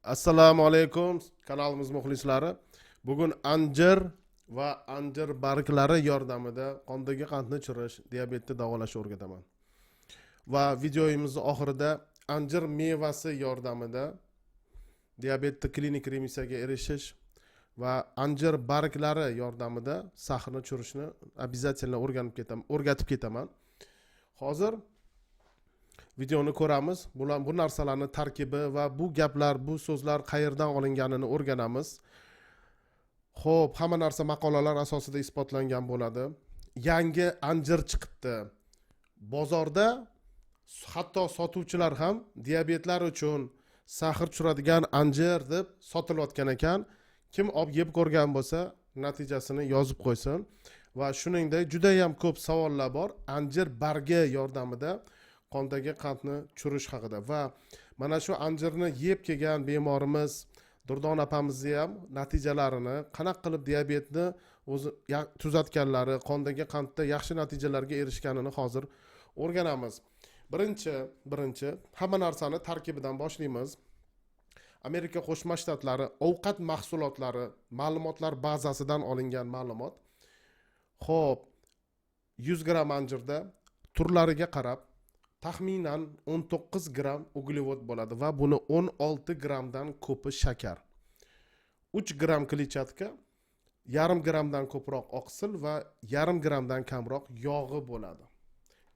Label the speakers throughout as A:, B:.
A: Assalomu alaykum, kanalimiz muxlislari. Bugun anjir va anjir barglari yordamida qondagi qandni tushirish, diabetni davolashni o'rgataman. Va videomizni oxirida anjir mevasi yordamida diabetni klinik remissiyaga erishish va anjir barglari yordamida sahrni tushirishni обязательно o'rganib ketaman, o'rgatib ketaman. Hozir videoni ko'ramiz. Bular, bu narsalarni tarkibi va bu gaplar, bu so'zlar qayerdan olinganini o'rganamiz. Xo'p, hamma narsa maqolalar asosida isbotlangan bo'ladi. Yangi anjir chiqibdi. Bozorda hatto sotuvchilar ham diabetlar uchun sahr tushiradigan anjir deb sotilayotgan ekan. Kim olib yeb ko'rgan bo'lsa, natijasini yozib qo'ysin. Va shuningdek juda ham ko'p savollar bor anjir bargi yordamida qondagi qandni tushirish haqida. Va mana shu anjirni yeb kelgan bemorimiz Durdona opamizni ham natijalarini, qanaqa qilib diabetni o'zi tuzatganlari, qondagi qandda yaxshi natijalarga erishganini hozir o'rganamiz. Birinchi hamma narsani tarkibidan boshlaymiz. Amerika Qo'shma Shtatlari ovqat mahsulotlari ma'lumotlar bazasidan olingan ma'lumot. Xo'p, 100 gramm anjirda turlariga qarab taxminan 19 gramm uglevod bo'ladi va buni 16 grammdan ko'pi shakar. 3 gramm kletchatka, yarim grammdan ko'proq oqsil va yarim grammdan kamroq yog'i bo'ladi.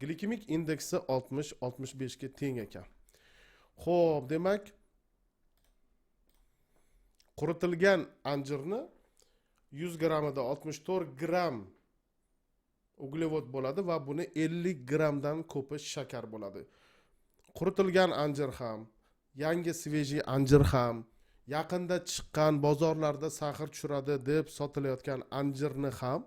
A: Glikemik indeksi 60-65 ga teng ekan. Xo'p, demak, quritilgan anjirni 100 grammida 64 gramm uglevod bo'ladi va buni 50 grammdan ko'pi shakar bo'ladi. Quritilgan anjir ham, yangi свежий anjir ham, yaqinda chiqqan, bozorlarda сахар tushiradi deb sotilayotgan anjirni ham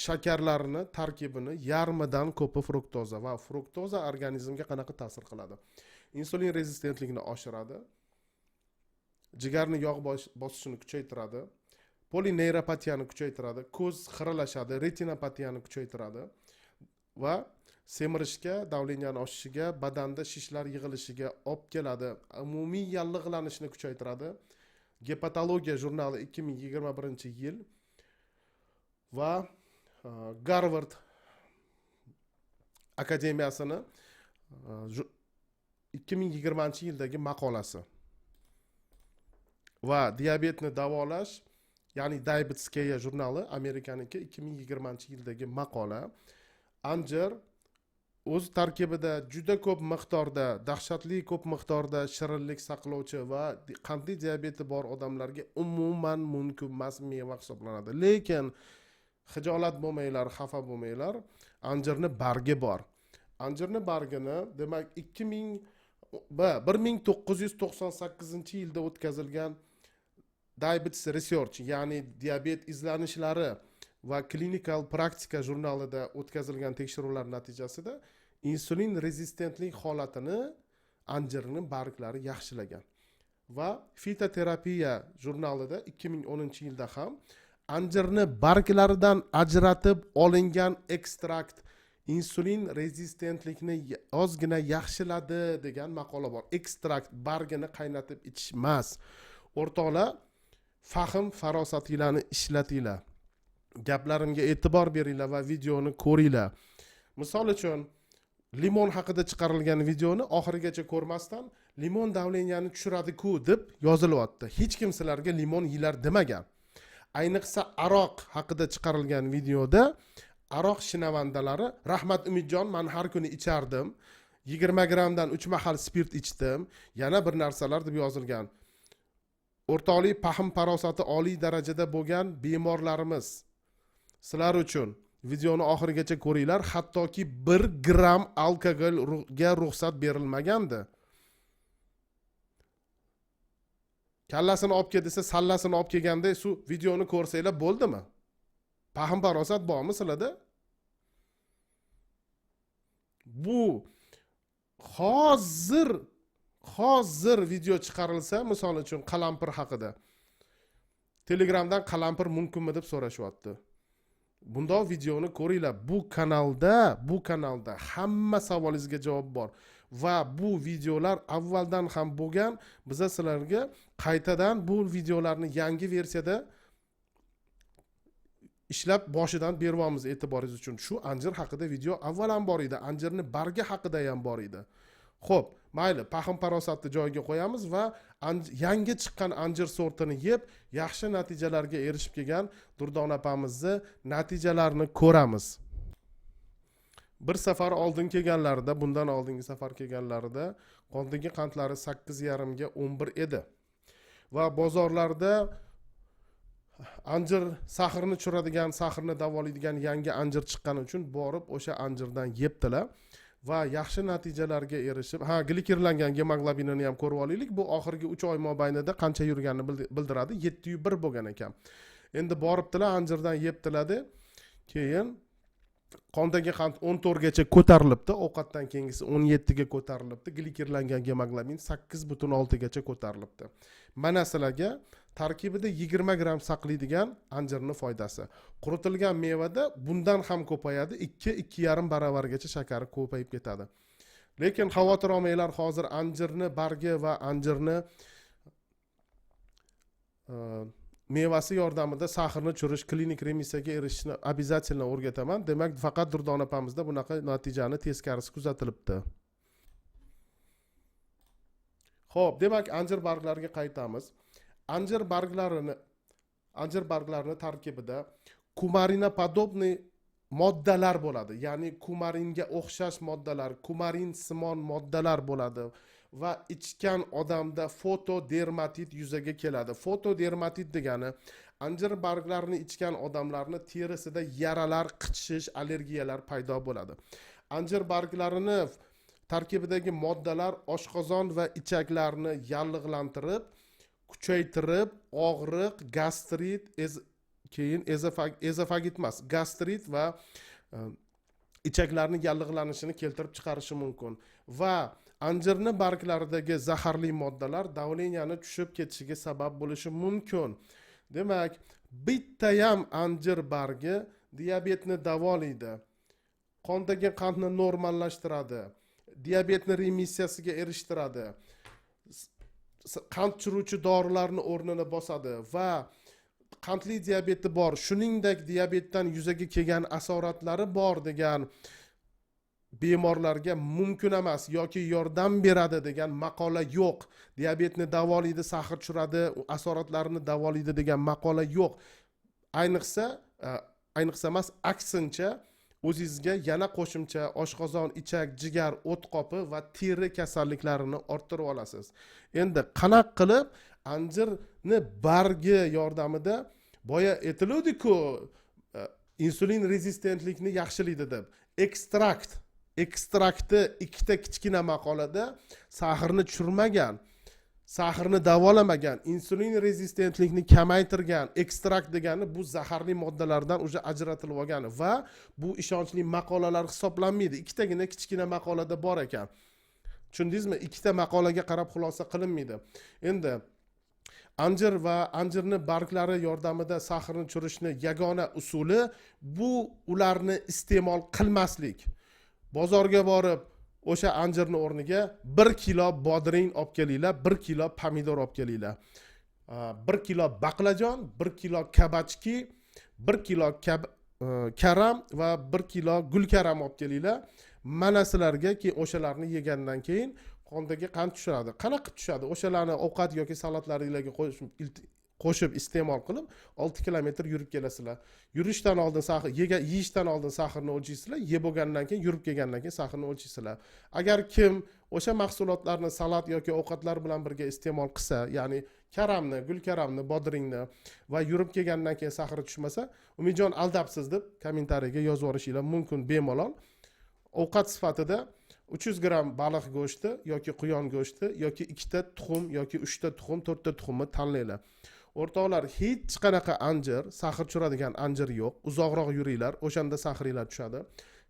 A: shakarlarini tarkibini yarmidan ko'pi fruktoza. Va fruktoza organizmga qanaqa ta'sir qiladi? Insulin rezistentligini oshiradi, jigarni yog' bosishini kuchaytiradi, polineyropatiyani kuchaytiradi, ko'z xiralashadi, retinopatiyani kuchaytiradi va semirishga, давления ni oshishiga, badanda shishlar yig'ilishiga olib keladi, umumiy yallig'lanishni kuchaytiradi. Gepatologiya jurnali, 2021-yil va Garvard akademiyasini 2020-yildagi maqolasi va diabetni davolash, ya'ni Diabetes Care jurnali, Amerikaniki, 2020-yildagi maqola. Anjir o'z tarkibida juda ko'p miqdorda, dahshatli ko'p miqdorda shirinlik saqlovchi va qandli diabeti bor odamlarga umuman mumkin emas meva hisoblanadi. Lekin xijolat bo'lmanglar, xafa bo'lmanglar, anjirni bargi bor. Anjirni bargini, demak, 1998-yilda o'tkazilgan Diabetes Research, ya'ni diabet izlanishlari va Clinical Practice jurnalida o'tkazilgan tekshiruvlar natijasida insulin rezistentlik holatini anjirni barglari yaxshilagan. Va Fitoterapiya jurnalida 2010-yilda ham anjirni barglaridan ajratib olingan ekstrakt insulin rezistentlikni ozgina yaxshiladi degan maqola bor. Ekstrakt, bargini qaynatib ichish emas, o'rtoqlar. Fahm farosatinglarni ishlatinglar, gaplarimga e'tibor beringlar va videoni ko'ringlar. Misol uchun, limon haqida chiqarilgan videoni oxirigacha ko'rmasdan "Limon давления ni tushiradi-ku" deb yozilyapti. Hech kim sizlarga limon yeylar demagan. Ayniqsa aroq haqida chiqarilgan videoda aroq shinavandalari: "Rahmat, Umidjon, man har kuni ichardim, 20 grammdan uch mahal spirt ichdim", yana bir narsalar deb yozilgan. O'rtoqlik, fahm farosati oliy darajada bo'lgan bemorlarimiz, sizlar uchun videoni oxirigacha ko'ringlar. Hattoki 1 gramm alkogolga ruxsat berilmagandi. "Kallasini olib kel" desa, sallasini olib kelganda, shu videoni ko'rsanglar bo'ldimi? Fahm farosat bormi sizlarda? Bu hozir video chiqarilsa, misol uchun, qalampir haqida, Telegramdan "Qalampir mumkinmi?" deb so'rashyapti. Bundoq videoni ko'ringlar. Bu kanalda hamma savolingizga javob bor. Va bu videolar avvaldan ham bo'lgan. Biza sizlarga qaytadan bu videolarni yangi versiyada ishlab, boshidan beryapmiz e'tiboringiz uchun. Shu anjir haqida video avval ham bor edi, anjirni bargi haqida ham bor edi. Xo'p, mayli, fahm farosatni joyiga qo'yamiz va yangi chiqqan anjir sortini yeb yaxshi natijalarga erishib kelgan Durdona opamizni natijalarini ko'ramiz. Bir safar oldin kelganlarida, bundan oldingi safar kelganlarida qondagi qandlari 8,5 ga 11 edi va bozorlarda anjir, сахар ni tushiradigan, сахар ni davolaydigan yangi anjir chiqqani uchun borib o'sha anjirdan yebdilar va yaxshi natijalarga erishib, ha, glikirlangan gemoglobinini ham ko'rib olaylik. Bu oxirgi 3 oy mobaynida qancha yurganini bildiradi. 701 bo'lgan ekan. Endi boribdilar, anjirdan yebdilarda, keyin qondagi qand 14 gacha ko'tarilibdi, ovqatdan keyingisi 17 ga ko'tarilibdi, glikirlangan gemoglobin 8,6 gacha ko'tarilibdi. Mana sizlarga tarkibida 20 gramm saqlaydigan anjirni foydasi. Quritilgan mevada bundan ham ko'payadi, 2-2,5 baravargacha shakari ko'payib ketadi. Lekin xavotir olmanglar, hozir anjirni bargi va anjirni mevasi yordamida сахар ni tushirish, klinik remissiyaga erishishni обязательно o'rgataman. Demak, faqat Durdona opamizda bunaqa natijani teskarisi kuzatilibdi. Ho'p, demak, anjir barglariga qaytamiz. Anjir barglarini tarkibida кумариноподобный moddalar bo'ladi, ya'ni kumaringa o'xshash moddalar, kumarin simon moddalar bo'ladi va ichgan odamda fotodermatit yuzaga keladi. Fotodermatit degani anjir barglarini ichgan odamlarni terisida yaralar, qichishish, allergiyalar paydo bo'ladi. Anjir barglarini tarkibidagi moddalar oshqozon va ichaklarni yallig'lantirib, kuchaytirib, og'riq, gastrit, keyin ezofagit emas, gastrit va ichaklarni yallig'lanishini keltirib chiqarishi mumkin. Va anjirni barglaridagi zaharli moddalar давления ni tushib ketishiga sabab bo'lishi mumkin. Demak, bittayam anjir bargi diabetni davolaydi, qondagi qandni normallashtiradi, diabetni remissiyasiga erishtiradi, qand tushiruvchi dorilarni o'rnini bosadi va qandli diabeti bor, shuningdek diabetdan yuzaga kelgan asoratlari bor degan bemorlarga mumkin emas yoki yordam beradi degan maqola yo'q. Diabetni davolaydi, сахар tushiradi, asoratlarini davolaydi degan maqola yo'q. Ayniqsa emas, aksincha, o'zingizga yana qo'shimcha oshqozon, ichak, jigar, o't qopi va teri kasalliklarini orttirib olasiz. Endi qanaqa qilib anjirni bargi yordamida, boya aytiluvdiku, insulin rezistentlikni yaxshilaydi deb, ekstraktni ikkita kichkina maqolada сахар ni tushirmagan, сахар ni davolamagan, insulin rezistentlikni kamaytirgan. Ekstrakt degani bu zaharli moddalardan уже ajratilib olgani va bu ishonchli maqolalar hisoblanmaydi. Ikkitagina kichkina maqolada bor ekan, tushundingizmi? Ikkita maqolaga qarab xulosa qilinmaydi. Endi anjir va anjirni barglari yordamida сахар ni tushirishni yagona usuli bu ularni iste'mol qilmaslik. Bozorga borib, o'sha anjirni o'rniga 1 kilo bodring olib kelinglar, 1 kilo pomidor olib kelinglar, 1 kilo baqlajon, 1 kilo кабачки, 1 kilo karam va 1 kilo gulkaram olib kelinglar. Mana sizlarga keyin o'shalarni yegandan keyin qondagi qand tushadi. Qanaqa qilib tushadi? O'shalarni ovqat yoki salatlaringlarga qo'shib iste'mol qilib, 6 kilometr yurib kelasizlar. Yurishdan oldin yeyishdan oldin сахар ni o'lchaysizlar, yeb bo'lgandan keyin, yurib kelgandan keyin сахар ni o'lchaysizlar. Agar kim o'sha mahsulotlarni salat yoki ovqatlar bilan birga iste'mol qilsa, ya'ni karamni, gulkaramni, bodringni, va yurib kelgandan keyin сахар i tushmasa, "Umidjon, aldabsiz" deb kommentariyga yozib yuborishinglar mumkin bemalol. Ovqat sifatida 300 gramm baliq go'shti yoki quyon go'shti yoki ikkita tuxum yoki uchta tuxum, to'rtta tuxumni tanlanglar. O'rtoqlar, hech qanaqa anjir, сахар tushiradigan anjir yo'q. Uzoqroq yuringlar, o'shanda сахар inglar tushadi.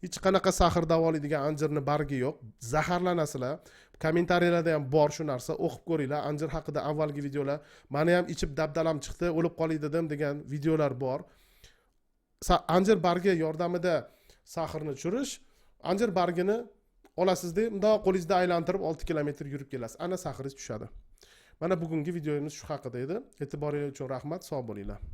A: Hech qanaqa сахар davolaydigan anjirni bargi yo'q, zaharlanasizlar. Kommentariyalarda ham bor shu narsa, o'qib ko'ringlar. Anjir haqida avvalgi videolar, mani ham ichib dabdalam chiqdi, o'lib qolay dedim degan videolar bor. Anjir bargi yordamida сахар ni tushirish, anjir bargini Olasizda, mundoq qo'lingizda aylantirib 6 kilometr yurib kelasiz, ana сахар ingiz tushadi. Mana bugungi videomiz shu haqida edi. E'tiboringiz uchun rahmat, sog' bo'linglar.